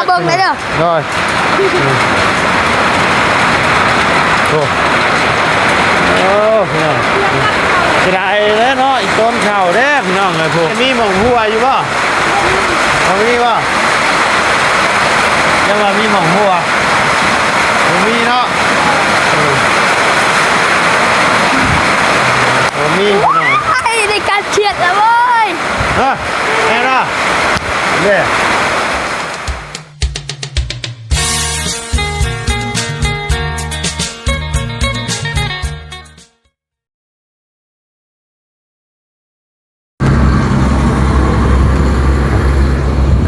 ເບິ່ງໄດ້ເດີ. ໂດຍ. ໂອ້ ໂອ້ ພີ່ນ້ອງ ເສຍດາຍແລ້ວເນາະ ອີກຕົ້ນເຂົ້າເດ້ພີ່ນ້ອງເອີຍ. ພຸ້ນມີໝ່ອງຫົວຢູ່ບໍ່? ບໍ່ມີບໍ່? ຍັງວ່າມີໝ່ອງຫົວ ບໍ່ມີເນາະ. ເອີ ບໍ່ມີພີ່ນ້ອງ. ໂອ້ຍ ໄດ້ກັດຂຽດແລ້ວເວີຍ. ຮະ ແມ່ນບໍ່? ເດ້.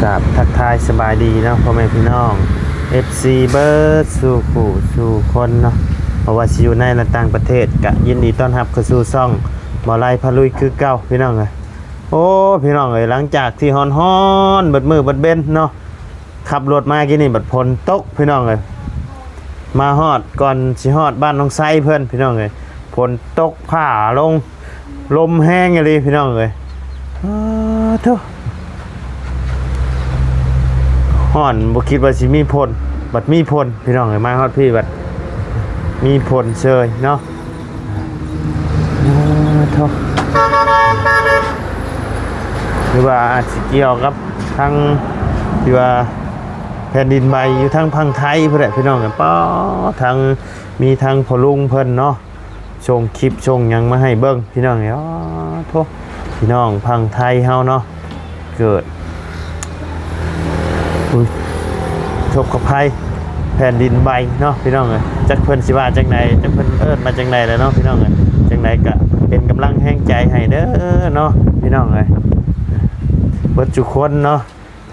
ກາບທັກທາຍສະບາຍດີເນາະ ພໍ່ແມ່ພີ່ນ້ອງ ເອັຟຊີ ເບິດສູ່ຜູ້ສູ່ຄົນເນາະ, ບໍ່ວ່າຊິຢູ່ໃນ ແລະ ຕ່າງປະເທດ ກະຍິນດີຕ້ອນຮັບເຂົ້າສູ່ຊ່ອງບ່າວໄລພາລຸຍຄືເກົ່າ ພີ່ນ້ອງເອີຍ. ໂອ້ ພີ່ນ້ອງເອີຍ ຫຼັງຈາກທີ່ຮ້ອນໆ ເບິດມື້ເບິດເວັນເນາະ ຂັບລົດມາກີ້ນີ້ບັດຝົນຕົກ ພີ່ນ້ອງເອີຍ. ມາຮອດ ກ່ອນຊິຮອດບ້ານນ້ອງໄຊເພິ່ນ ພີ່ນ້ອງເອີຍ ຝົນຕົກຟ້າລົງ ລົມແຮງອີ່ຫຼີ ພີ່ນ້ອງເອີຍ. ອ້າໂທ້ ຮ້ອນ ບໍ່ຄິດວ່າຊິມີຝົນ ບັດມີຝົນ ພີ່ນ້ອງເອີຍ. ມາຮອດພີ້ບັດມີຝົນເຊີຍເນາະ. ໂອ້ໂທ້ ຫຼືວ່າອາດຊິກ່ຽວກັບທາງທີ່ວ່າແຜ່ນດິນໄຫວຢູ່ທາງຝັ່ງໄທພຸ້ນແຫຼະ ພີ່ນ້ອງ. ປ້າ ທາງ ມີທາງພໍ່ລຸງເພິ່ນເນາະ ສົ່ງຄລິບສົ່ງຫຍັງມາໃຫ້ເບິ່ງ ພີ່ນ້ອງ. ໂອ້ໂທ້ ພີ່ນ້ອງຝັ່ງໄທເຮົາເນາະ ເກີດອຸທົກກະໄພແຜ່ນດິນໄຫວເນາະ ພີ່ນ້ອງເອີຍ. ຈັກເພິ່ນຊິວ່າຈັ່ງໃດ ຈັກເພິ່ນເອີ້ນມາຈັ່ງໃດແຫຼະເນາະ ພີ່ນ້ອງເອີຍ. ຈັ່ງໃດກະເປັນກຳລັງແຮງໃຈໃຫ້ເດີເນາະ ພີ່ນ້ອງເອີຍ ເບິດສູ່ຄົນເນາະ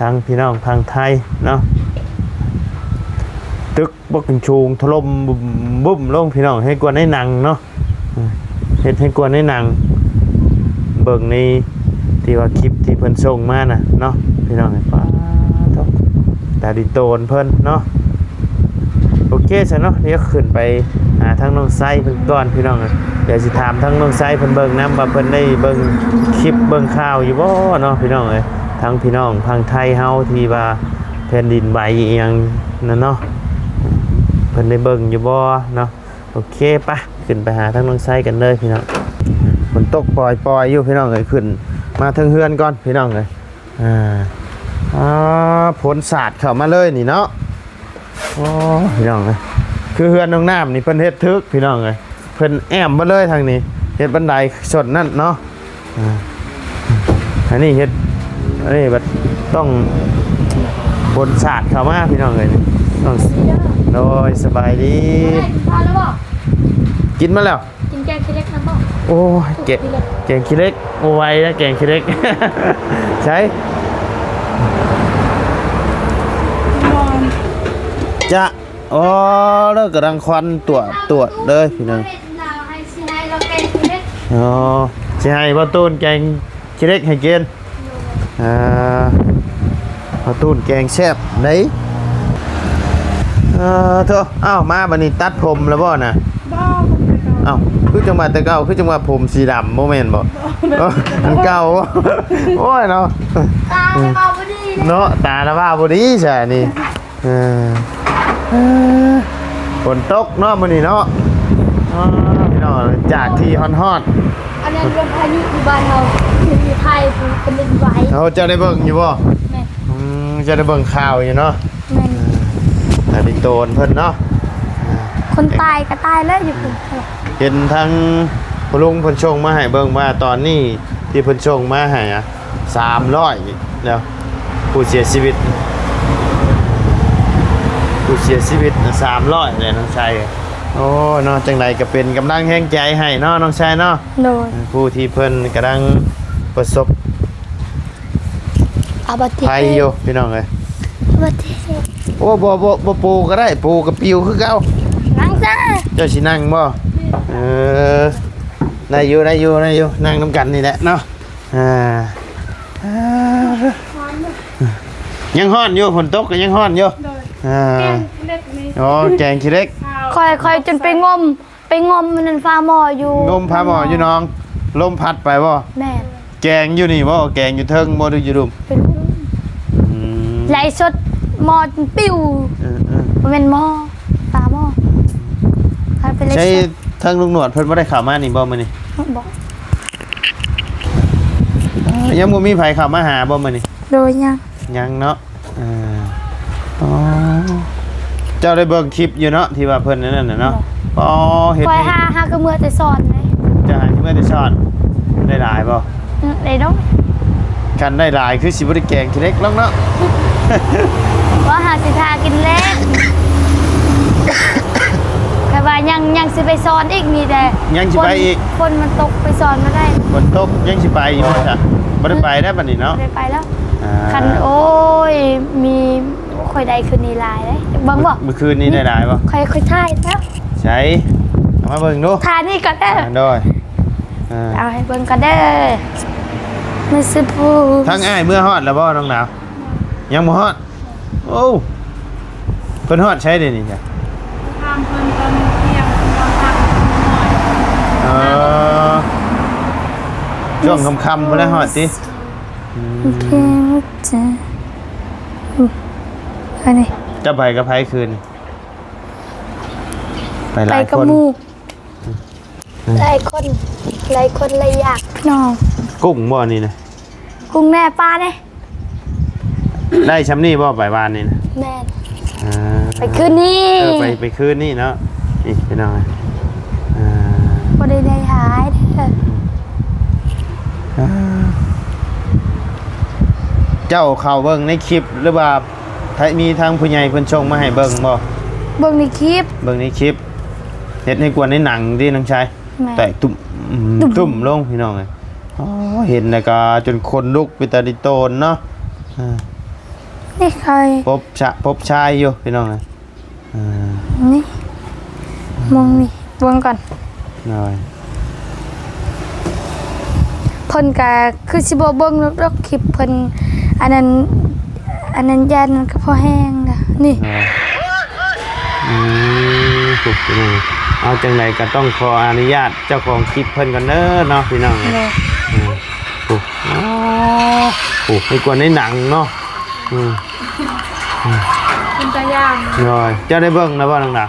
ທັງພີ່ນ້ອງຝັ່ງໄທເນາະ. ຕຶກ ບັກສູງຖະຫຼົ່ມບຶ້ມລົງ ພີ່ນ້ອງ ເຮັດກວ່າໃນໜັງເນາະ ເຮັດໃຫ້ກວ່າໃນໜັງ. ເບິ່ງໃນທີ່ວ່າຄລິບທີ່ເພິ່ນສົ່ງມານະເນາະ ພີ່ນ້ອງ. ປ້າໂທ້ ຕາດິນໂຕນເພິ່ນເນາະ. ໂອເຄຊະເນາະ ດຽວຂຶ້ນໄປຫາທາງນ້ອງໄຊເພິ່ນກ່ອນ ພີ່ນ້ອງ. ດຽວຊິຖາມທາງນ້ອງໄຊເພິ່ນເບິ່ງນຳວ່າເພິ່ນໄດ້ເບິ່ງຄລິບເບິ່ງຂ່າວຢູ່ບໍ່ເນາະ ພີ່ນ້ອງເອີຍ. ທາງພີ່ນ້ອງຝັ່ງໄທເຮົາທີ່ວ່າແຜ່ນດິນໄຫວອີ່ຫຍັງນັ້ນເນາະ ເພິ່ນໄດ້ເບິ່ງຢູ່ບໍ່ເນາະ. ໂອເຄ ໄປ ຂຶ້ນໄປຫາທາງນ້ອງໄຊກັນເລີຍ ພີ່ນ້ອງ. ຝົນຕົກປ່ອຍໆຢູ່ ພີ່ນ້ອງເອີຍ. ຂຶ້ນມາເທິງເຮືອນກ່ອນ ພີ່ນ້ອງເອີຍ. ອ່າ ອ່າ ຝົນສາດເຂົ້າມາເລີຍນີ້ເນາະ. ໂອ້ ພີ່ນ້ອງເອີຍ ຄືເຮືອນນ້ອງນ້ຳນີ້ເພິ່ນເຮັດຖືກ ພີ່ນ້ອງເອີຍ. ເພິ່ນແອ້ມເບິດເລີຍທາງນີ້ ເຮັດບັນໄດຊົນນັ້ນເນາະ. ອ່າ ອັນນີ້ເຮັດ ອັນນີ້ບັດຕ້ອງຝົນສາດເຂົ້າມາ ພີ່ນ້ອງເອີຍ. ຕ້ອງ ໂດຍ ສະບາຍດີ. ກິນມາແລ້ວບໍ່? ກິນມາແລ້ວ. ກິນແກງຂີ້ເຫຼັກນຳບໍ່? ໂອ້ຍ ແກງ ແກງຂີ້ເຫຼັກ ບໍ່ໄຫວແລ້ວແກງຂີ້ເຫຼັກ. ໃສ ຈະ ອໍ ເລີກກຳລັງຄວັນຕວດ ຕວດເດີພີ່ນ້ອງ. ອໍ ຊິໃຫ້ບ່າວຕູນແກງຂີ້ເຫຼັກໃຫ້ກິນ. ອ່າ ບ່າວຕູນແກງແຊບເດ້. ເອີ ໂທ້ ອ້າວ ມາບັດນີ້ຕັດຜົມແລ້ວບໍ່ນະ? ບໍ່ ຜົມແຕ່ເກົ່າ. ອ້າວ ຄືຈັ່ງວ່າແຕ່ເກົ່າ ຄືຈັ່ງວ່າຜົມສີດຳ ບໍ່ແມ່ນບໍ່? ບໍ່ ອັນເກົ່າ. ໂອ້ຍເນາະ ຕາລະວ່າບໍ່ດີເນາະ ຕາລະວ່າບໍ່ດີຊະນີ້. ເອີ ຝົນຕົກເນາະມື້ນີ້ເນາະ. ອໍ ພີ່ນ້ອງ ຈາກທີ່ຮ້ອນໆ ອັນນັ້ນເປັນພາຍຸຢູ່ບ້ານເຮົາ ຢູ່ໄທເປັນດິນໄຫວ. ເຮົາ ເຈົ້າໄດ້ເບິ່ງຢູ່ບໍ່? ແມ່ນ. ອືມ ເຈົ້າໄດ້ເບິ່ງຂ່າວຢູ່ເນາະ. ແມ່ນ. ເອີ ຕາດິນໂຕນເພິ່ນເນາະ ຄົນຕາຍກໍຕາຍແລ້ວຢູ່ພຸ້ນ. ເຫັນທາງພໍ່ລຸງເພິ່ນສົ່ງມາໃຫ້ເບິ່ງວ່າຕອນນີ້ ທີ່ເພິ່ນສົ່ງມາໃຫ້ອະ ສາມຮ້ອຍແລ້ວ ຜູ້ເສຍຊີວິດ ຜູ້ເສຍຊີວິດນະ ສາມຮ້ອຍແລ້ວ ນ້ອງໄຊ. ໂອ້ ເນາະ ຈັ່ງໃດກໍເປັນກຳລັງແຮງໃຈໃຫ້ເນາະ ນ້ອງໄຊເນາະ. ໂດຍ. ຜູ້ທີ່ເພິ່ນກຳລັງປະສົບ ອຸບັດຕິເຫດ ໄພຢູ່ພີ່ນ້ອງເອີຍ. ອຸບັດຕິເຫດ. ໂອ້ ບໍ່ ບໍ່ ບໍ່ປູກໍໄດ້ ປູກໍປິວຄືເກົ່າ. ນັ່ງຊະ. ເຈົ້າຊິນັ່ງບໍ່? ເອີ ໄດ້ຢູ່ ໄດ້ຢູ່ ໄດ້ຢູ່ ນັ່ງນຳກັນນີ້ແຫຼະເນາະ. ອ່າ ອ່າ ຍັງຮ້ອນຢູ່ ຝົນຕົກກໍຍັງຮ້ອນຢູ່. ໂດຍ. ອ່າ ແກງຂີ້ເຫຼັກນີ້. ອໍ ແກງຂີ້ເຫຼັກ. ຂ້ອຍ ຂ້ອຍຈົນໄປງົມ ໄປງົມອັນນັ້ນຝາໝໍ້ຢູ່ ງົມຝາໝໍ້ຢູ່ໜອງ ລົມພັດໄປບໍ່? ແມ່ນ. ແກງຢູ່ນີ້ບໍ່? ແກງຢູ່ເທິງບໍ່ ຫຼືຢູ່ລຸ່ມ? ເປັນ ອືມ ໄລສົດ ໝໍ້ປິວ. ເອີໆ ບໍ່ແມ່ນໝໍ້ ຕາໝໍ້. ໃຊ້ທາງລຸງໜວດເພິ່ນບໍ່ໄດ້ເຂົ້າມານີ້ບໍ່ມື້ນີ້? ບໍ່. ຍັງບໍ່ມີໃຜເຂົ້າມາຫາບໍ່ມື້ນີ້? ໂດຍ ຍັງ. ຍັງເນາະ. ເອີ ອໍ ເຈົ້າໄດ້ເບິ່ງຄລິບຢູ່ເນາະ ທີ່ວ່າເພິ່ນອັນນັ້ນນະເນາະ? ອໍ ເຮັດ ຂ້ອຍຫາ ຫາກໍເມືອແຕ່ສອນເດ້. ເຈົ້າຫາຊິເມືອແຕ່ສອນ. ໄດ້ຫຼາຍບໍ່? ອື ໄດ້ນ້ອຍ. ຄັນໄດ້ຫຼາຍຄືຊິບໍ່ໄດ້ແກງຂີ້ເຫຼັກຫຼອກເນາະ. ວ່າຫາຊິຖ້າກິນແລ້ງ. ແຕ່ວ່າຍັງ ຍັງຊິໄປສອນອີກ ມີແຕ່ ຍັງຊິໄປອີກ. ຝົນມັນຕົກ ໄປສອນບໍ່ໄດ້. ຝົນຕົກຍັງຊິໄປຢູ່ບໍ່ຊະ? ບໍ່ໄດ້ໄປແລ້ວບັດນີ້ເນາະ. ບໍ່ໄດ້ໄປແລ້ວ. ອ່າ ຄັນ ໂອ້ຍ ມີ ໂອ້ ຂ້ອຍໄດ້ຄືນນີ້ຫຼາຍເດ້. ເບິ່ງບໍ່? ມື້ຄືນນີ້ໄດ້ຫຼາຍບໍ່? ຂ້ອຍ ຂ້ອຍຖ່າຍແລ້ວ. ໃສ? ເອົາມາເບິ່ງດູ. ຖ່າຍນີ້ກ່ອນເດີ. ອ່າ ໂດຍ. ອ່າ ເອົາໃຫ້ເບິ່ງກ່ອນເດີ. ມື້ຊືພູ ທາງອ້າຍເມືອຮອດແລ້ວບໍ່ ນ້ອງດາວ? ຍັງບໍ່ຮອດ. ໂອ້ ເພິ່ນຮອດໃສເດນີ້? ຖາມເພິ່ນຕອນທ່ຽງ ເພິ່ນວ່າພັກ. ເອີ ຊ່ວງຄ່ຳໆ ພຸ້ນແຫຼະຮອດຕິ. ອືມ ໂອເຄ ເຈົ້າໄປກັບໃຜຄືນ? ໄປຫຼາຍຄົນ. ອືມ ຫຼາຍຄົນ ຫຼາຍຄົນຫຼາຍຢ່າງ ພີ່ນ້ອງ. ກຸ້ງບໍ່ນີ້ນະ? ກຸ້ງແດ່ ປາແດ່. ໄດ້ຊ່ຳນີ້ບໍ່ ໄປວານນີ້ນະ? ແມ່ນ. ອ່າ ໄປຄືນນີ້. ເອີ ໄປ ໄປຄືນນີ້ເນາະ. ນີ້ພີ່ນ້ອງ ອ່າ ບໍ່ໄດ້ ໄດ້ຫຼາຍເດີ. ອ່າ ເຈົ້າເຂົ້າເບິ່ງໃນຄລິບ ຫຼືວ່າໃຜ ມີທາງຜູ້ໃຫຍ່ເພິ່ນສົ່ງມາໃຫ້ເບິ່ງບໍ່? ເບິ່ງໃນຄລິບ. ເບິ່ງໃນຄລິບ. ເຮັດໃຫ້ກວນໃນໜັງຕິນ້ອງຊາຍ. ແມ່ນ. ແຕກຕຸ້ມ ຕຸ້ມ ຕຸ້ມລົງພີ່ນ້ອງເອີຍ. ອໍ ເຫັນແລ້ວກໍຈົນຂົນລຸກ ເປັນຕາລິໂຕນເນາະ. ອ່າ ນີ້ໃຄ ປົບຊະ ປົບຊາຍຢູ່ພີ່ນ້ອງເອີຍ. ອ່າ ນີ້ ມອງນີ້ ເບິ່ງກ່ອນ. ໂດຍ. ເພິ່ນກະຄືຊິບໍ່ເບິ່ງດອກຄລິບເພິ່ນ ອັນນັ້ນ ອັນນັ້ນຢ້ານມັນກະພໍແຮງນະ ນີ້. ໂດຍ. ອືມ ທຸກພີ່ນ້ອງ. ເອົາ ຈັ່ງໃດກະຕ້ອງຂໍອະນຸຍາດເຈົ້າຂອງຄລິບເພິ່ນກ່ອນເດີເນາະ ພີ່ນ້ອງ. ໂດຍ. ອືມ ໂອ້ ໂອ້ ໃຫ້ກວນໃນໜັງເນາະ. ອືມ ເປັນຕາຢ້ານ. ໂດຍ. ເຈົ້າໄດ້ເບິ່ງແລ້ວບໍ່ ນ້ອງດາວ?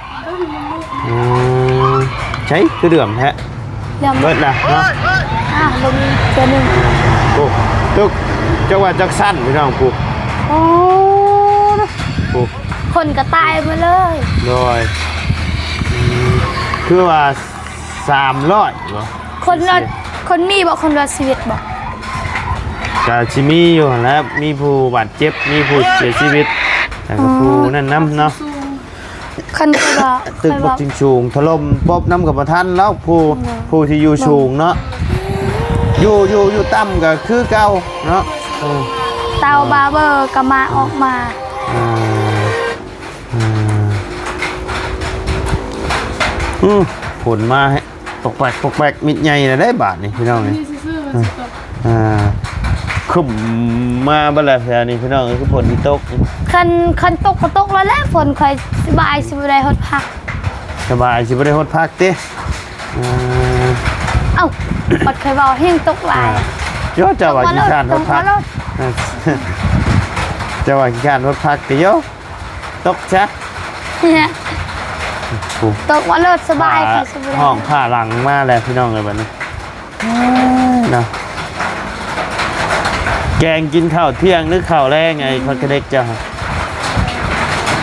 ເອີ ອືມ ໃສ ຄືເຫຼືອມແທ້? ເຫຼືອມ ເບິດລະເນາະ. ອ່າ ເບິ່ງເທື່ອໜຶ່ງ. ໂອ້ ຕຶກ ຈັກວ່າຈັກຊັ້ນພີ່ນ້ອງ. ໂອ້ ໂອ້ ຄົນກໍຕາຍໝົດເລີຍ. ໂດຍ. ອືມ ຄືວ່າສາມຮ້ອຍບໍ່? ຄົນລອດ ຄົນມີບໍ່ ຄົນລອດຊີວິດບໍ່? ກະຊິມີຢູ່ຫັ້ນແຫຼະ ມີຜູ້ບາດເຈັບ ມີຜູ້ເສຍຊີວິດ ແລ້ວກໍຜູ້ນັ້ນນຳເນາະ. ຄັນແຕ່ວ່າຕຶກບັກຈິງສູງຖະຫຼົ່ມປົບນຳກໍບໍ່ທັນແລ້ວ ຜູ້ ຜູ້ທີ່ຢູ່ສູງເນາະ. ຢູ່ ຢູ່ ຢູ່ຕ່ຳກໍຄືເກົ່າເນາະ. ເອີ ເຕົາບາເບີກໍມາ ອອກມາ. ອ່າ ອ່າ ອືມ ຝົນມາ ປອກແປກ ປອກແປກ ມິດໃຫຍ່ແລ້ວເດ້ບາດນີ້ພີ່ນ້ອງເອີຍ. ອ່າ ຄຶ້ມມາເບິດແລ້ວແຖວນີ້ພີ່ນ້ອງເອີຍ ຄືຝົນຊິຕົກ. ຄັນ ຄັນຕົກກໍຕົກແລ້ວແຫຼະ ຝົນ ຂ້ອຍສະບາຍ ຊິບໍ່ໄດ້ຮອດພັກ. ສະບາຍ ຊິບໍ່ໄດ້ຮອດພັກຕິ? ອ່າ ເອົ້າ ບັດຂ້ອຍເວົ້າແຮງຕົກຫຼາຍ. ອ່າ ໂຢ ເຈົ້າວ່າຂີ້ຄ້ານຮອດພັກ. ເຈົ້າວ່າຂີ້ຄ້ານຮອດພັກຕິໂຢ. ຕົກຊະ ໂອ້ ຕົກວ່າເລີດສະບາຍ ອ່າ ຂ້ອຍຊິບໍ່ໄດ້ ຫ້ອງຜ້າຫຼັງມາແລ້ວພີ່ນ້ອງເອີຍ ບັດນີ້ເນາະ. ແກງກິນເຂົ້າທ່ຽງ ຫຼື ເຂົ້າແລງ ໄອ້ ອືມ ຄອນກະເດັກເຈົ້າ?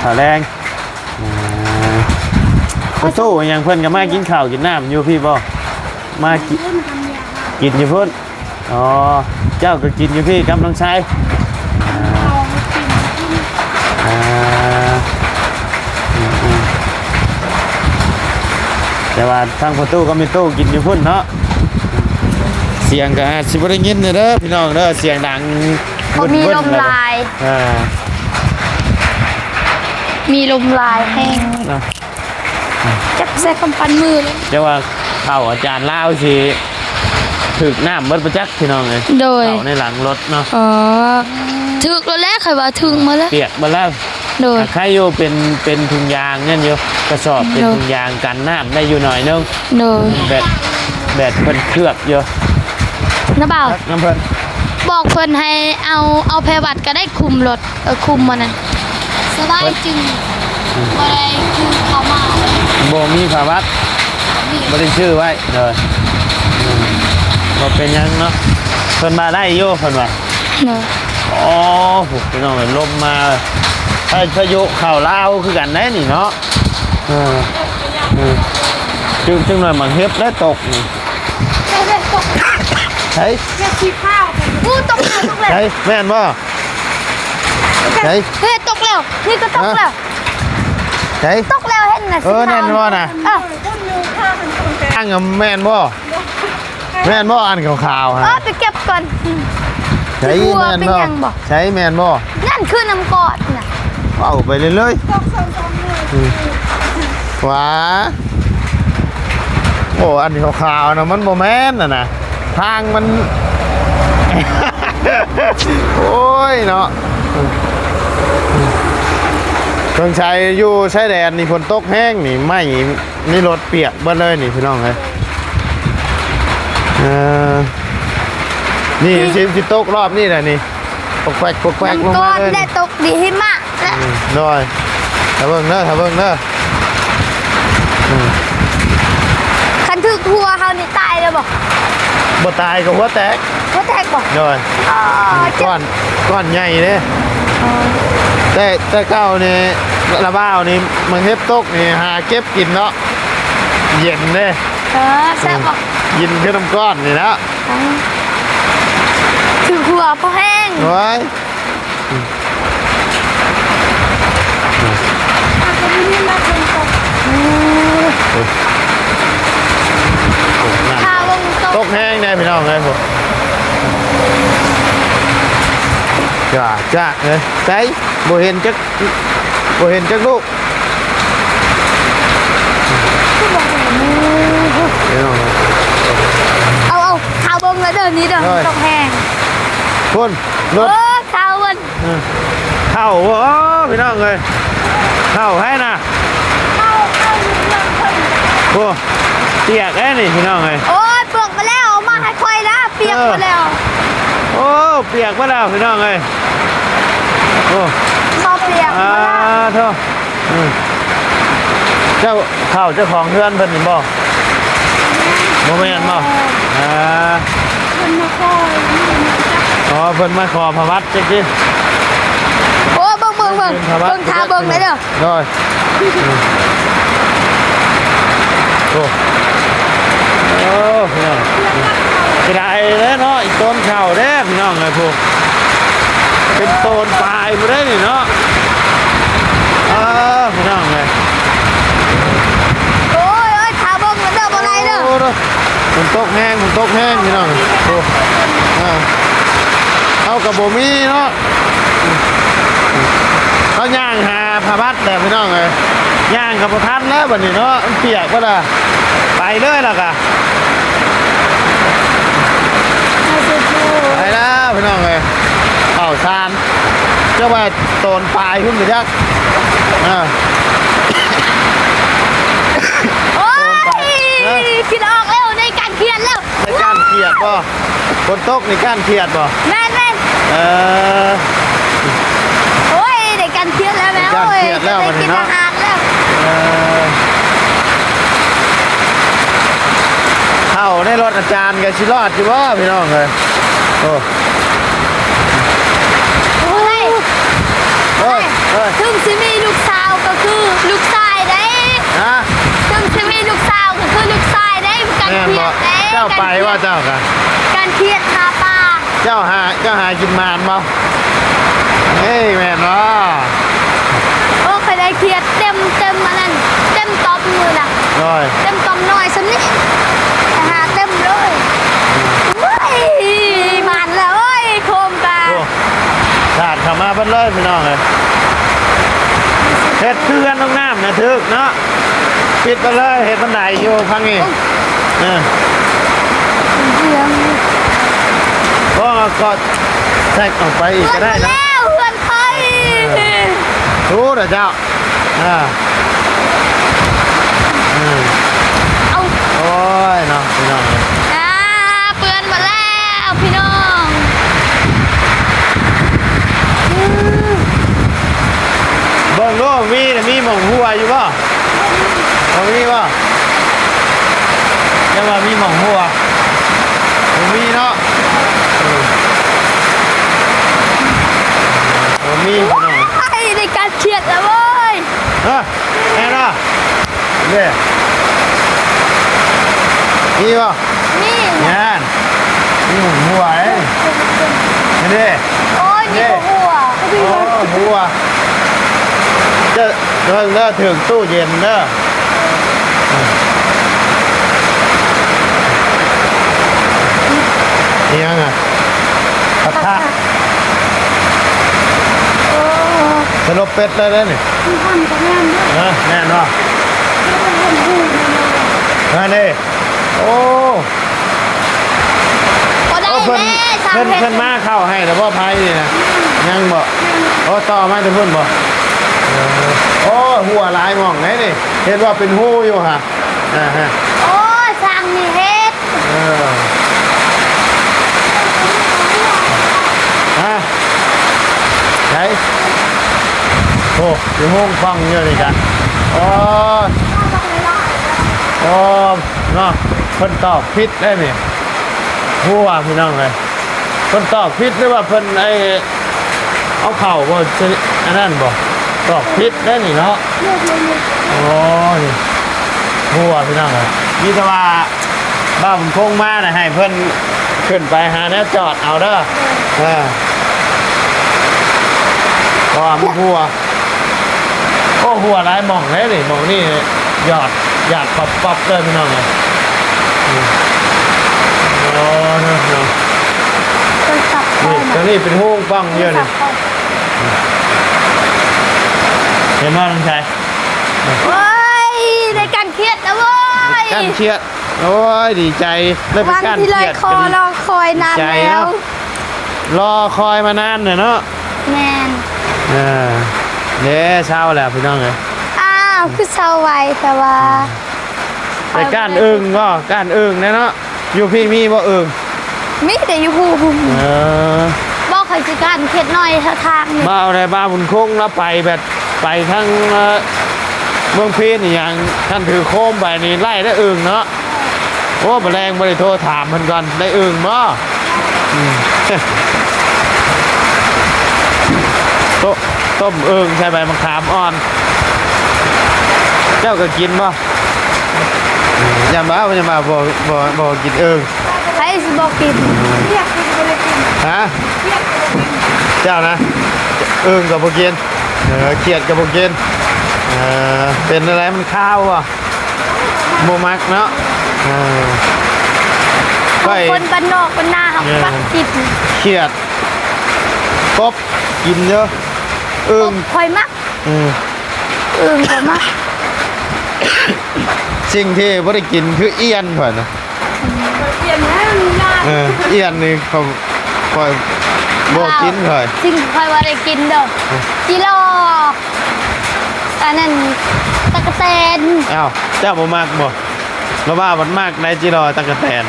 ເຂົ້າແລງ. ອ່າ ປະຕູຫຍັງ ເພິ່ນກໍມາກິນເຂົ້າກິນນ້ຳຢູ່ພີ້ບໍ່? ມາກິນ ກິນຢູ່ພຸ້ນ. ອໍ ເຈົ້າກໍກິນຢູ່ພີ້ກັບນ້ອງຊາຍ. ອ່າ ແຕ່ວ່າທາງພໍ່ຕູ້ກັບແມ່ຕູ້ກິນຢູ່ພຸ້ນເນາະ. ສຽງກໍອາດຊິບໍ່ໄດ້ຍິນເດີພີ່ນ້ອງເດີ ສຽງດັງ ບໍ່ມີລົມຫຼາຍ. ອ່າ ມີລົມຫຼາຍແຮງເນາະ. ຈັບໃສ່ກຳປັ່ນມືເລີຍ. ແຕ່ວ່າເຂົ້າອາຈານລາວຊິຖືກນ້ຳເບິດປະຈັກ ພີ່ນ້ອງເອີຍ. ໂດຍ ເຂົ້າໃນຫຼັງລົດເນາະ. ອໍ ຖືກແລ້ວແຫຼະ ຂ້ອຍວ່າຖືກໝົດແລ້ວ ປຽກເບິດແລ້ວ. ໂດຍ ອ່າ ໃຄຢູ່ເປັນ ເປັນຖົງຢາງນັ້ນຢູ່ ກະສອບເປັນ ໂດຍ ຖົງຢາງກັນນ້ຳໄດ້ຢູ່ໜ້ອຍໜຶ່ງ. ໂດຍ ແບບ ແບບເພິ່ນເຄືອບຢູ່. ນ້າບ່າວ ນຳເພິ່ນ ບອກເພິ່ນໃຫ້ເອົາ ເອົາແພວັດກໍໄດ້ຄຸມລົດ ເອີ ຄຸມອັນນັ້ນ. ຈຶ່ງບໍ່ໄດ້ຖືເຂົ້າມາເລີຍ. ບໍ່ມີພາວັດ ບໍ່ມີ ບໍ່ໄດ້ຊື້ໄວ້. ໂດຍ ອືມ ບໍ່ເປັນຫຍັງເນາະ. ເພິ່ນວ່າໄດ້ຢູ່ ເພິ່ນວ່າ. ໂດຍ ໂອ້ ພີ່ນ້ອງເອີຍ ລົມມາ ພາ ພາຍຸເຂົ້າລາວຄືກັນໄດ໋ນີ້ເນາະ. ເອີ ເອີ ຈຶ່ງ ຈຶ່ງໜ້ອຍໝາກເຫັບໄດ້ຕົກນີ້. ໃສ່ ໃສ່ ເຫັບສີຂາວ. ອູ້ ຕົກແລ້ວ ຕົກແລ້ວ. ໃສ່ ແມ່ນບໍ່? ໃສ່ ເຮີ້ຍ ຕົກແລ້ວ ນີ້ກໍຕົກແລ້ວ. ໃສ່ ຕົກແລ້ວ ເຫັນນະ. ເອີ ສີຂາວ ນັ້ນບໍ່ນະ? ເອີ ອັນນັ້ນແມ່ນບໍ່? ແມ່ນບໍ່ ອັນຂາວໆຫັ້ນ? ເອີ ໄປເກັບກ່ອນ. ໃສ່ ແມ່ນບໍ່? ເປັນຫຍັງບໍ່? ໃສ່ ແມ່ນບໍ່? ນັ້ນຄືນ້ຳກ້ອນນະ. ເວົ້າໄປເລື້ອຍໆ ອືມ ຫວາ ໂອ້ ອັນຂາວໆນະ ມັນບໍ່ແມ່ນຫັ້ນນະ ທາງມັນ ໂອ້ຍເນາະ. ເຊິ່ງໄຊຢູ່ຊາຍແດນນີ້ ຝົນຕົກແຮງນີ້ ໄມ້ ນີ້ລົດປຽກເບິດເລີຍນີ້ ພີ່ນ້ອງເອີຍ. ເອີ ນີ້ ຊິ ຊິຕົກຮອບນີ້ແຫຼະນີ້ ປົກແປັກ ປົກແປັກລົງມາເລີຍ. ແລະ ຕົກດີຫິມະແລະ. ອືມ ໂດຍ ຖ້າເບິ່ງເດີ ຖ້າເບິ່ງເດີ. ອືມ ຄັນຖືກຫົວເຮົານີ້ຕາຍເລີຍບໍ່? ບໍ່ຕາຍກໍຫົວແຕກ. ຫົວແຕກບໍ່? ໂດຍ ອໍ ອືມ ເຈັບ ກ້ອນ ກ້ອນໃຫຍ່ເດ້. ອໍ ແຕ່ ແຕ່ເກົ່ານີ້ ລະບ່າວນີ້ ມັນເຫັບຕົກນີ້ ຫາເກັບກິນເນາະ ເຢັນເດ້. ເອີ ແຊບບໍ່? ອືມ ກິນຄືນ້ຳກ້ອນນີ້ແຫຼະ. ອໍ ຖືກຫົວພໍແຮງ. ໂອ້ຍ ອືມ ອາດຈະມີມີດມາເຖິງຕົກ. ໂອ້ ໂອ້ ນ້ຳ ຖ້າລົງຕົກ ຕົກແຮງແດ່ພີ່ນ້ອງເອີຍ. ໂອ້ ຈ້າ ຈ້າເອີຍ ໃສ ບໍ່ເຫັນຈັກ ບໍ່ເຫັນຈັກລູກ. ຄືບໍ່ເຫັນ. ເອົາ ເອົາ ຖ້າເບິ່ງແລ້ວເດີ ນີ້ເດີ ໂດຍ ຕົກແຮງ. ພຸ້ນ ລົດ ເອີ ເຂົ້າເບິ່ງ ເອີ ເຂົ້າບໍ່ ພີ່ນ້ອງເອີຍ ເຂົ້າໃຜນະ? ເຂົ້າ ເຂົ້າຢູ່ເຮືອນເພິ່ນ. ໂອ້ ປຽກແລ້ວນີ້ ພີ່ນ້ອງເອີຍ. ໂອ້ຍ ປຽກໝົດແລ້ວ ເອົາມາໃຫ້ຂ້ອຍນະ ປຽກໝົດແລ້ວ. ເອີ ໂອ້ ປຽກໝົດແລ້ວ ພີ່ນ້ອງເອີຍ. ໂອ້ ເຂົ້າປຽກໝົດແລ້ວ. ອ່າ ໂທ້ ອືມ ເຈົ້າ ເຂົ້າເຈົ້າຂອງເຮືອນເພິ່ນນີ້ບໍ່? ບໍ່ແມ່ນບໍ່? ເອີ ອ່າ ເພິ່ນມາຂໍ ອໍ ເພິ່ນມາຂໍພະວັດຈັກຕິ. ໂອ້ ເບິ່ງ ເບິ່ງ ເບິ່ງ ເບິ່ງ ຖ້າເບິ່ງໄດ້ເດີ. ໂດຍ ໂອ້ ໂອ້ ພີ່ນ້ອງ ເສຍດາຍເດ້ເນາະ ອີກຕົ້ນເຂົ້າເດ້ ພີ່ນ້ອງເອີຍ ຜູ້ ເປັນໂຕນປາຍພຸ້ນເດ້ນີ້ເນາະ. ເອີ ພີ່ນ້ອງເອີຍ ໂອ້ຍ ໂອ້ຍ ຖ້າເບິ່ງເດີ ບໍ່ໄດ້ເດີ. ໂອ້ ຝົນຕົກແຮງ ຝົນຕົກແຮງ ພີ່ນ້ອງ ໂອ້ ອ່າ ເຮົາກໍບໍ່ມີເນາະ ເຮົາຍ່າງຫາພະວັດແຫຼະ ພີ່ນ້ອງເອີຍ ຍ່າງກໍບໍ່ທັນແລ້ວບັດນີ້ເນາະ ມັນປຽກເບິດລະ. ໄປເລີຍລະກະ ໄປແລ້ວພີ່ນ້ອງເອີຍ ເຂົ້າຊານ ເຈົ້າວ່າໂຕນປາຍພຸ້ນໄປຈັກ. ອ່າ ໂອ້ຍ ໂຕນປາຍ ຄິດອອກແລ້ວ ໃນການຂຽນແລ້ວ ໃນການຂຽນບໍ່? ຝົນຕົກນີ້ກ້ານຂຽດບໍ່? ແມ່ນໆ ເອີ ໂອ້ຍ ໄດ້ກ້ານຂຽດແລ້ວແມ່. ໄດ້ກ້ານຂຽດແລ້ວບັດນີ້ເນາະ ເອີ ເຂົ້າໃນລົດອາຈານກໍຊິລອດຢູ່ບໍ່ ພີ່ນ້ອງເອີຍ? ໂອ້ ໂອ້ຍ ເອີຍ ເອີຍ ເຖິງຊິມີລູກສາວກໍຄືລູກຊາຍເດ້. ຮະ? ເຖິງຊິມີລູກສາວກໍຄືລູກຊາຍເດ້ ກ້ານຂຽດເດ້. ແມ່ນບໍ່? ເຈົ້າໄປວ່າເຈົ້າກະ ກ້ານຂຽດຫາປາ. ເຈົ້າຫາ ເຈົ້າຫາກິນໝານບໍ່? ເອີຍ ແມ່ນບໍ່? ໂອ້ ຂ້ອຍໄດ້ຂຽດເຕັມ ເຕັມອັນນັ້ນ ເຕັມຕ່ອມມື້ນະ. ໂດຍ ເຕັມຕ່ອມນ້ອຍສ່ຳນີ້ ໄປຫາເຕັມເລີຍ. ໂອ້ຍ ໝານແລ້ວ ໂອ້ຍ ໂຄມກະ ໂອ້ ສາດເຂົ້າມາເບິດເລີຍ ພີ່ນ້ອງເອີຍ. ເຮັດຄືກັນ ນ້ອງນ້ຳນະ ຖືກເນາະ. ປິດໄປເລີຍ ເຮັດບັນໄດຢູ່ທາງນີ້. ໂອ້ ເອີ ເຮືອນ ບໍ່ ກໍແຊກອອກໄປອີກກໍໄດ້ນະ. ເຮືອນຂ້ອຍ ເອີ ໂອ້ ລະເຈົ້າ ອ່າ ເອີ ເອົາ ໂອ້ຍເນາະ ພີ່ນ້ອງເອີຍ ອ່າ ເປື້ອນໝົດແລ້ວ ພີ່ນ້ອງ. ເບິ່ງດູ ມີ ມີໝ່ອງຮົ່ວຢູ່ບໍ່? ບໍ່ມີບໍ່? ຍັງວ່າມີໝ່ອງຮົ່ວ ບໍ່ມີເນາະ. ເອີ ບໍ່ມີພີ່ນ້ອງ. ໂອ້ຍ ໄດ້ການຂຽດແລ້ວເວີຍ. ຮະ? ແມ່ນບໍ່? ເດ້ ມີບໍ່? ມີ ນັ້ນ ມີຫົວເດ້ ນີ້ເດ້. ໂອ້ຍ ມີຫົວ ໂອ້ ຫົວ ເດີ ເດີ ເດີ ຖືກຕູ້ເຢັນເດີ. ອີຫຍັງອະ? ປະທະ ໂອ້ ສະຫຼົບເປັດເລີຍເດ້ນີ້. ມັນທຳກໍແມ່ນເດ້. ເອີ ແມ່ນບໍ່? ນັ້ນເດ້. ໂອ້ ບໍ່ໄດ້ ໂອ້ ເພິ່ນ ແມ່ ເພິ່ນ ເພິ່ນມາເຂົ້າໃຫ້ແລ້ວບໍ່ ໄພນີ້ນະ? ອືມ ຍັງບໍ່? ຍັງ. ໂອ້ ຕໍ່ມາແຕ່ພຸ້ນບໍ່? ເອີ ໂອ້ ຮົ່ວຫຼາຍໝ່ອງໃດນີ້ ເຫັນວ່າເປັນຮູຢູ່ຫະ. ອ່າຮະ ໂອ້ ຊ່າງນີ້ເຮັດ ເອີ ຮະ ໃສ? ໂອ້ ຢູ່ໂຮງຟັງຢູ່ນີ້ກະ ໂອ້ ໂອ້ ເນາະ ເພິ່ນຕອກຜິດໄດ໋ນີ້ ຮູ້ວ່າພີ່ນ້ອງເອີຍ. ເພິ່ນຕອກຜິດ ຫຼືວ່າເພິ່ນ ໄອ້ ເອົາເຂົ້າບໍ່ ອັນນັ້ນບໍ່? ຕອກຜິດໄດ໋ນີ້ເນາະ. ໂອ້ຍ ບໍ່ຮູ້ວ່າ ພີ່ນ້ອງເອີຍ ມີແຕ່ວ່າບ່າວບຸນຄົງມານະ ໃຫ້ເພິ່ນຂຶ້ນໄປຫາແນວຈອດເອົາເດີ. ເອີ ເພາະວ່າມັນຮົ່ວ ໂອ້ ຮົ່ວຫຼາຍໝ່ອງເດ້ນີ້ ໝ່ອງນີ້ຢອດ ຢາດປັບໆເດີພີ່ນ້ອງເອີຍ. ໂອ້ ເນາະ ເນາະ ໂທລະສັບ ນີ້ ໂທລະສັບ ຕົວນີ້ເປັນຮູປ່ອງຢູ່ນີ້ ເຫັນບໍ່ນ້ອງຊາຍ? ໂອ້ຍ ໄດ້ກ້ານຂຽດແລ້ວເວີຍ ກ້ານຂຽດ. ໂອ້ຍ ດີໃຈ ໄດ້ໄປກ້ານຂຽດ ວັນທີ່ເລີຍຂໍລໍຄອຍນານແລ້ວ ດີໃຈເນາະ ລໍຄອຍມານານແລ້ວເນາະ. ແມ່ນ ເອີ ເດ້ ເຊົາແລ້ວພີ່ນ້ອງເອີຍ. ອ້າວ ຄືເຊົາໄວແທ້ວ່າ. ໄປກ້ານເອີ່ງບໍ່? ກ້ານເອີ່ງແດ່ເນາະ. ຢູ່ພີ້ມີບໍ່ເອີ່ງ? ມີແຕ່ຢູ່ພູພຸ້ນ. ເອີ ບໍ່ ຂ້ອຍຊິກ້ານເຂດນ້ອຍແຖວທາງນີ້. ບໍ່ໄດ້ ບ່າວບຸນຄົງລາວໄປແບບ ໄປທາງ ເອີ ເມືອງພີນອີ່ຫຍັງ ຄັນຖືໂຄມໄປນີ້ໄດ້ເດີເອີ່ງເນາະ. ໂອ້ ມື້ແລງບໍ່ໄດ້ໂທຖາມເພິ່ນກ່ອນ ໄດ້ເອີ່ງບໍ່? ອືມ ໂຕ ຕົ້ມເອີ່ງໃສ່ໃບມະຂາມອ່ອນ ເຈົ້າກໍກິນບໍ່? ຢ່າມາ ຢ່າມາ ບໍ່ ບໍ່ ບໍ່ກິນເອີ່ງ. ໃຜຊິບໍ່ກິນ? ຮະ? ເຈົ້ານະ ເອີ່ງກໍບໍ່ກິນ. ເອີ ຂຽດກໍບໍ່ກິນ. ເອີ ເປັນແນວໃດ ມັນຄາວບໍ່? ບໍ່ມັກເນາະ. ເອີ ຂ້ອຍ ຄົນບ້ານນອກບ້ານນາເຮົາ ເອີ ມັກກິນ. ຂຽດ ກົບ ກິນເດີ ເອີ່ງ ກົບຂ້ອຍມັກ. ເອີ ເອີ່ງກໍມັກ. ສິ່ງທີ່ບໍ່ໄດ້ກິນຄືອ່ຽນຂ້ອຍນະ. ອ່ຽນນະ ເອີ ອ່ຽນນີ້ຂ້ອຍ ຂ້ອຍບໍ່ກິນຂ້ອຍ. ສິ່ງຂ້ອຍບໍ່ໄດ້ກິນເດີ ອືມ ຈິລໍ ອັນນັ້ນ ຕັກກະແຕນ. ອ້າວ ເຈົ້າບໍ່ມັກບໍ່? ລາວວ່າມັນມັກໄດ໋ ຈິລໍ ຕັກກະແຕນ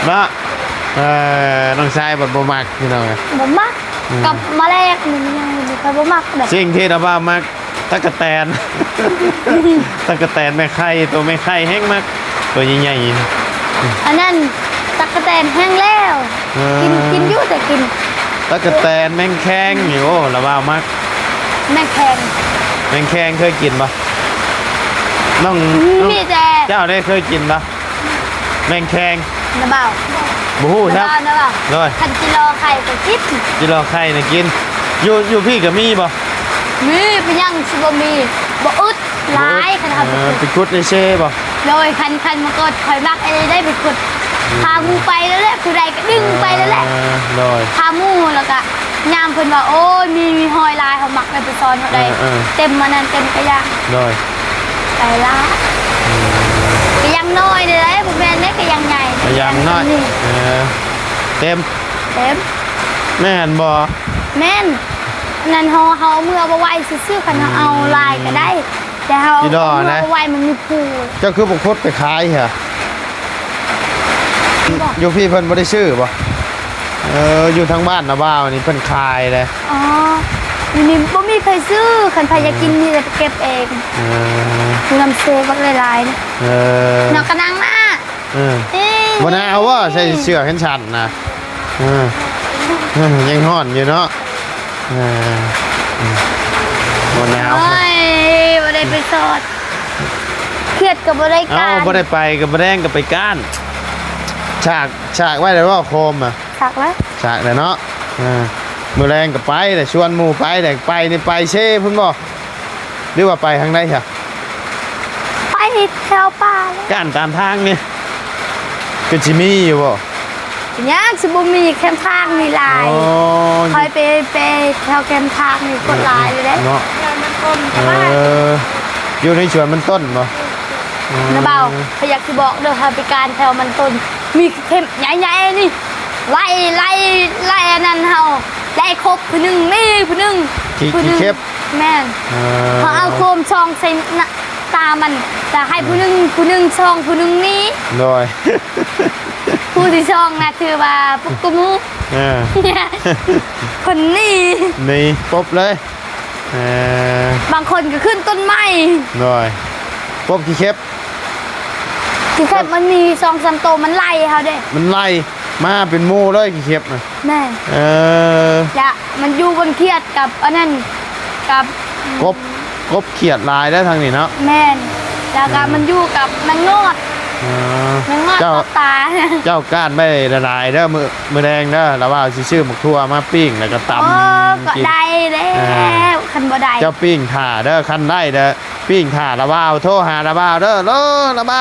ເນາະ. ເອີ ນ້ອງຊາຍບັດບໍ່ມັກ ພີ່ນ້ອງເອີຍ ບໍ່ມັກ. ອືມ ກັບມະແລງນີ້ຍັງບໍ່ຄ່ອຍບໍ່ມັກເດ້. ສິ່ງທີ່ລາວວ່າມັກ ຕັກກະແຕນ ຕັກກະແຕນແມ່ໄຂ່ ໂຕແມ່ໄຂ່ແຮງມັກ ໂຕໃຫຍ່ໆ. ອັນນັ້ນຕັກກະແຕນແຮງແລ້ວ. ເອີ ກິນ ກິນຢູ່ ແຕ່ກິນ ຕັກກະແຕນ ແມງແຄງນີ້ ໂອ້ ລາວວ່າມັກ ແມງແຄງ. ແມງແຄງເຄີຍກິນບໍ່? ນ້ອງ ອືມ ນ້ອງ ມີແຕ່ ເຈົ້າໄດ້ເຄີຍກິນບໍ່? ແມງແຄງ ນະບ່າວ ບໍ່ຮູ້ ນະບ່າວ ນະບ່າວ ໂດຍ ຄັນຈິລໍໄຂ່ກໍກິນ ຈິລໍໄຂ່ນະກິນ. ຢູ່ ຢູ່ພີ້ກໍມີບໍ່? ມີ ເປັນຫຍັງຊິບໍ່ມີ? ບໍ່ອຶດ ຫຼາຍ ບໍ່ອຶດ ຄັນເຮົາ ເອີ ໄປຂຸດ ໄປຂຸດໃນເຊບໍ່? ໂດຍ ຄັນ ຄັນມັນກໍຂ້ອຍມັກໄອ້ໄດ້ໄປຂຸດ. ອືມ ພາໝູ່ໄປແລ້ວແຫຼະ ຜູ້ໃດກໍດຶງໄປແລ້ວແຫຼະ. ເອີ ໂດຍ ພາໝູ່ ແລ້ວກໍຍາມເພິ່ນວ່າ ໂອ້ຍ ມີ ມີຫອຍຫຼາຍ ເຮົາມັກໄດ້ໄປຊ້ອນເຮົາໄດ້ ເອີ ເອີ ເຕັມອັນນັ້ນ ເຕັມກະຢາງ ໂດຍ ໄປລະ ອືມ ກະຢາງນ້ອຍເດ້ ບໍ່ແມ່ນເດ້ ກະຢາງໃຫຍ່ ກະຢາງນ້ອຍ ເອີ ເຕັມ ເຕັມ ແມ່ນບໍ່? ແມ່ນ ອັນນັ້ນເຮົາ ເຮົາເອົາເມືອບໍ່ໄຫວຊື່ໆ ຄັນເຮົາເອົາຫຼາຍກໍໄດ້ ອືມ ແຕ່ເຮົາເອົາເມືອບໍ່ໄຫວ ມັນມີພູ. ເຈົ້າຄືບໍ່ຂຸດໄປຂາຍຫະ? ບໍ່ ຢູ່ພີ້ເພິ່ນບໍ່ໄດ້ຊື້ບໍ່? ເອີ ຢູ່ທາງບ້ານນາບ່າວນີ້ເພິ່ນຂາຍເດ້. ອໍ ຢູ່ນີ້ບໍ່ມີ ເຄີຍຊື້ ຄັນໃຜຢາກກິນມີແຕ່ໄປເກັບເອງ. ເອີ ເງິນເຊບັກຫຼາຍໆ ເອີ ເນາະ ກະນັ່ງມາ. ເອີ ເອີ ບໍ່ໜາວບໍ່? ໃສ່ເສື້ອແຂນສັ້ນນະ. ເອີ ເອີ ຍັງຮ້ອນຢູ່ເນາະ. ເອີ ເອີ ບໍ່ໜາວ. ໂອ້ຍ ບໍ່ໄດ້ໄປສອດ ຂຽດກໍບໍ່ໄດ້ການ. ເອົ້າ ບໍ່ໄດ້ໄປກໍບໍ່ແດງກໍໄປການ. ສາກ ສາກໄວ້ແລ້ວບໍ່ໂຄມອະ? ສາກແລ້ວ ສາກແລ້ວເນາະ. ເອີ ມື້ແລງກໍໄປແຫຼະ ຊວນໝູ່ໄປແຫຼະ. ໄປນີ້ໄປເຊພຸ້ນບໍ່ ຫຼືວ່າໄປທາງໃດຊະ? ໄປແຖວປ່າແຫຼະ. ກ້ານຕາມທາງນີ້ຄືຊິມີຢູ່ບໍ່? ຍາກຊິບໍ່ມີ ແຄມທາງນີ້ຫຼາຍ. ໂອ້ ຂ້ອຍໄປ ໄປແຖວແຄມທາງນີ້ຄົນຫຼາຍເລີຍເດ້ເນາະ. ເອີ ຢູ່ໃນສວນມັນຕົ້ນບໍ່? ອືມ ນະບ່າວ ຂ້ອຍຢາກຊິບອກເດີ ເຮົາໄປການແຖວມັນຕົ້ນ ມີເຂັບໃຫຍ່ໆນີ້ ໄລ່ ໄລ່ ໄລ່ອັນນັ້ນເຮົາ ໄລ່ຄົບຜູ້ໜຶ່ງ ມີຜູ້ໜຶ່ງ ຜູ້ໜຶ່ງ ແມ່ນ. ເອີ ເຮົາເອົາໂຄມສ່ອງໃສ່ໜ້າຕາມັນ ແລ້ວໃຫ້ຜູ້ໜຶ່ງ ອືມ ຜູ້ໜຶ່ງສ່ອງ ຜູ້ໜຶ່ງໜີ. ໂດຍ ຜູ້ທີ່ສ່ອງນະຖືວ່າປົກກະໝູ. ເອີ ເພິ່ນໜີ ໜີປົບເລີຍ. ເອີ ບາງຄົນກໍຂຶ້ນຕົ້ນໄມ້. ໂດຍ ປົບຂີ້ເຂັບ ຂີ້ເຂັບມັນມີສອງສາມໂຕ ມັນໄລ່ເຮົາເດ້ ມັນໄລ່ມາເປັນໝູ່ເລີຍຂີ້ເຂັບນະ. ແມ່ນ. ເອີ ລະມັນຢູ່ບົນຂຽດກັບອັນນັ້ນ ກັບ ກົບ ກົບຂຽດຫຼາຍເດ້ທາງນີ້ເນາະ. ແມ່ນ ລະກະ ອືມ ມັນຢູ່ກັບແມງງອດ. ເອີ ແມງງອດ ເຈົ້າ ກັບປາ. ເຈົ້າກ້ານໄວ້ຫຼາຍໆເດີ ມື້ ມື້ແລງເດີ ລະວ່າຊິຊື້ໝາກຖົ່ວມາປີ້ງ ແລ້ວກໍຕຳ. ໂອ້ ກໍໄດ້ແລ້ວ. ເອີ ຄັນບໍ່ໄດ້ ເຈົ້າປີ້ງຖ້າເດີ ຄັນໄດ້ເດີ ປີ້ງຖ້າລະວ່າ ໂທຫາລະວ່າເດີ. ໂລ ລະວ່າ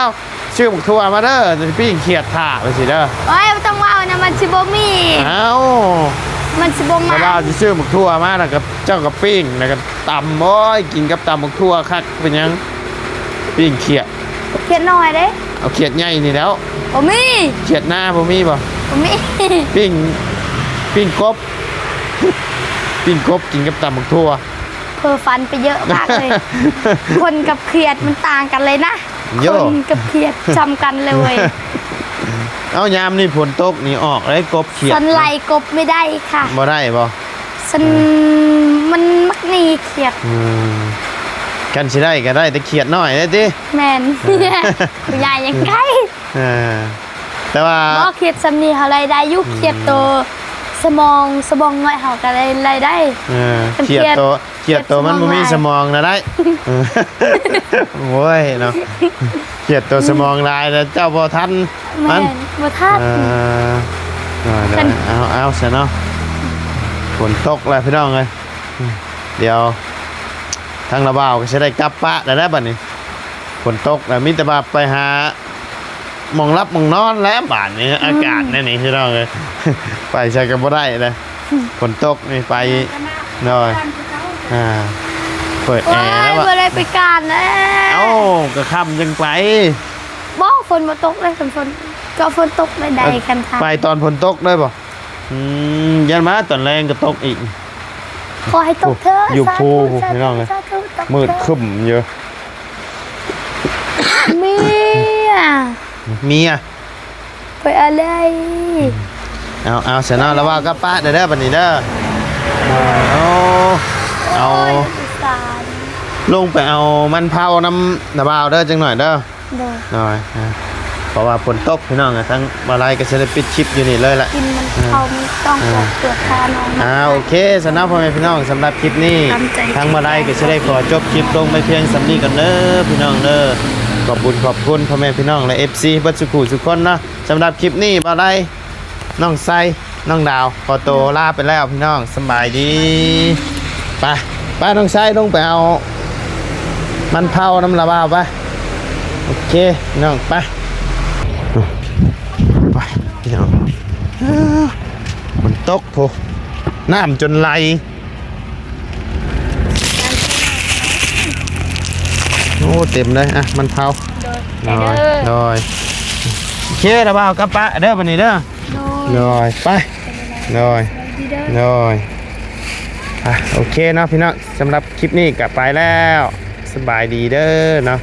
ຊື້ໝາກຖົ່ວມາເດີ ຊິປີ້ງຂຽດຖ້າໄປຊິເດີ. ໂອ້ຍ ບໍ່ຕ້ອງເວົ້ານະ ມັນຊິບໍ່ມີ. ເອົ້າ ມັນຊິບໍ່ມາ. ລະວ່າຊິຊື້ໝາກຖົ່ວມາ ແລ້ວກໍເຈົ້າກໍປີ້ງ ແລ້ວກໍຕຳ. ໂອ້ຍ ກິນກັບຕຳໝາກຖົ່ວຄັກ ເປັນຫຍັງ? ປີ້ງຂຽດ ຂຽດນ້ອຍເດ້. ເອົາຂຽດໃຫຍ່ນີ້ແລ້ວ. ບໍ່ມີ. ຂຽດນາບໍ່ມີບໍ່? ບໍ່ມີ. ປີ້ງ ປີ້ງກົບ ປີ້ງກົບກິນກັບຕຳໝາກຖົ່ວ. ເພີຝັນໄປເຍອະມາກເລີຍ. ຄົນກັບຂຽດມັນຕ່າງກັນເລີຍນະ. ໂຢ ຄົນກັບຂຽດຊ່ຳກັນເລີຍ. ເອົ້າ ຍາມນີ້ຝົນຕົກນີ້ອອກໄດ້ກົບຂຽດ. ສັນໄລ່ກົບໄມ່ໄດ້ຄ່ະ. ບໍ່ໄດ້ບໍ່? ສັນ ເອີ ມັນມັກໜີຂຽດ. ອືມ ຄັນຊິໄດ້ກໍໄດ້ແຕ່ຂຽດນ້ອຍໄດ້ຕິ. ແມ່ນ. ເອີ ຜູ້ໃຫຍ່ຍັງໄດ້. ເອີ ແຕ່ວ່າ ບໍ່ ຂຽດຊ່ຳນີ້ເຮົາໄລ່ໄດ້ຢູ່. ອືມ ຂຽດໂຕສະໝອງ ສະໝອງນ້ອຍເຮົາກໍໄດ້ ໄລ່ໄດ້. ເອີ ຄັນຂຽດ ຂຽດໂຕ ຂຽດໂຕມັນບໍ່ມີສະໝອງນະໄດ້. ໂອ້ຍເນາະ ຂຽດໂຕສະໝອງຫຼາຍແລ້ວເຈົ້າບໍ່ທັນມັນ. ແມ່ນ ບໍ່ທັນ. ເອີ ເອົາ ເອົາຊະເນາະ ຝົນຕົກແລ້ວພີ່ນ້ອງເອີຍ. ດຽວທາງລະບ່າວກໍຊິໄດ້ກັບປະແລ້ວແຫຼະບັດນີ້ ຝົນຕົກແລ້ວ ມີແຕ່ວ່າໄປຫາ ໝ່ອງຫຼັບໝ່ອງນອນແລ້ວບາດນີ້. ອືມ ອາກາດແນວນີ້ພີ່ນ້ອງເອີຍ ໄປໃສກໍບໍ່ໄດ້ເລີຍ. ອືມ ຝົນຕົກນີ້ໄປ. ໂດຍ ອ່າ ເປີດແອແລ້ວ. ໂອ້ຍ ບໍ່ໄດ້ໄປການແລ້ວ. ເອົ້າ ກໍຄ່ຳຈັ່ງໄປ. ບໍ່ ຝົນບໍ່ຕົກເລີຍ. ຄັນຝົນ ກໍຝົນຕົກໄດ້ ໄດ້ ເອີ ຄັນຖ້າ ໄປຕອນຝົນຕົກໄດ້ບໍ່? ອືມ ຢ້ານວ່າຕອນແລງກໍຕົກອີກ. ຂໍໃຫ້ຕົກເທີ້. ໂອ້ ຢູ່ພູພຸ້ນພີ່ນ້ອງເອີຍ ມືດຄຶ້ມຢູ່. ເມຍ ເມຍ ໄປອາໄລ. ເອົາ ເອົາຊະເນາະ ລະວ່າກັບປະເດີ ເດີ ບັດນີ້ເດີ. ເອົາ ເອົາ ໂອ້ຍ ສົງສານ. ລົງໄປເອົາມັນເຜົານຳນະບ່າວເດີ ຈັກໜ້ອຍເດີ. ໂດຍ ໂດຍ ອ່າ ເພາະວ່າຝົນຕົກພີ່ນ້ອງ ທາງບ່າວໄລກໍຊິໄດ້ປິດຄລິບຢູ່ນີ້ເລີຍແຫຼະ. ກິນມັນເຂົ້າມັນຕ້ອງ ອ່າ ປອກເປືອກຄານ້ອງ. ອ່າ ໂອເຄ ສຳລັບພໍ່ແມ່ພີ່ນ້ອງ ສຳລັບຄລິບນີ້ ທາງບ່າວໄລກໍຊິໄດ້ຂໍຈົບຄລິບລົງໄປພຽງສ່ຳນີ້ກ່ອນເດີພີ່ນ້ອງເດີ. ຂອບບຸນຂອບຄຸນພໍ່ແມ່ພີ່ນ້ອງ ແລະ ເອັຟຊີ ເບິດສູ່ຜູ້ສູ່ຄົນເນາະ. ສຳລັບຄລິບນີ້ບ່າວໄລ ນ້ອງໄຊ ນ້ອງດາວ ຂໍໂຕລາໄປແລ້ວພີ່ນ້ອງ ສຳບາຍດີ. ໄປ ໄປນ້ອງໄຊ ລົງໄປເອົາມັນເຜົານຳລະບ່າວໄປ. ໂອເຄພີ່ນ້ອງ ໄປ ໄປພີ່ນ້ອງ. ຝົນຕົກພຸ້ນ ນ້ຳຈົນໄຫຼ. ໂອ້ ເຕັມເລີຍ ອ່ະ ມັນເຜົາ. ໂດຍ ໂດຍ ໂດຍ ໂອເຄ ລະບ່າວກັບປະເດີ ບັດນີ້ເດີ. ໂດຍ ໂດຍ ໄປ ໂດຍ ໂດຍ ອ່ະ ໂອເຄເນາະພີ່ນ້ອງ ສຳລັບຄລິບນີ້ກໍໄປແລ້ວ ສະບາຍດີເດີເນາະ.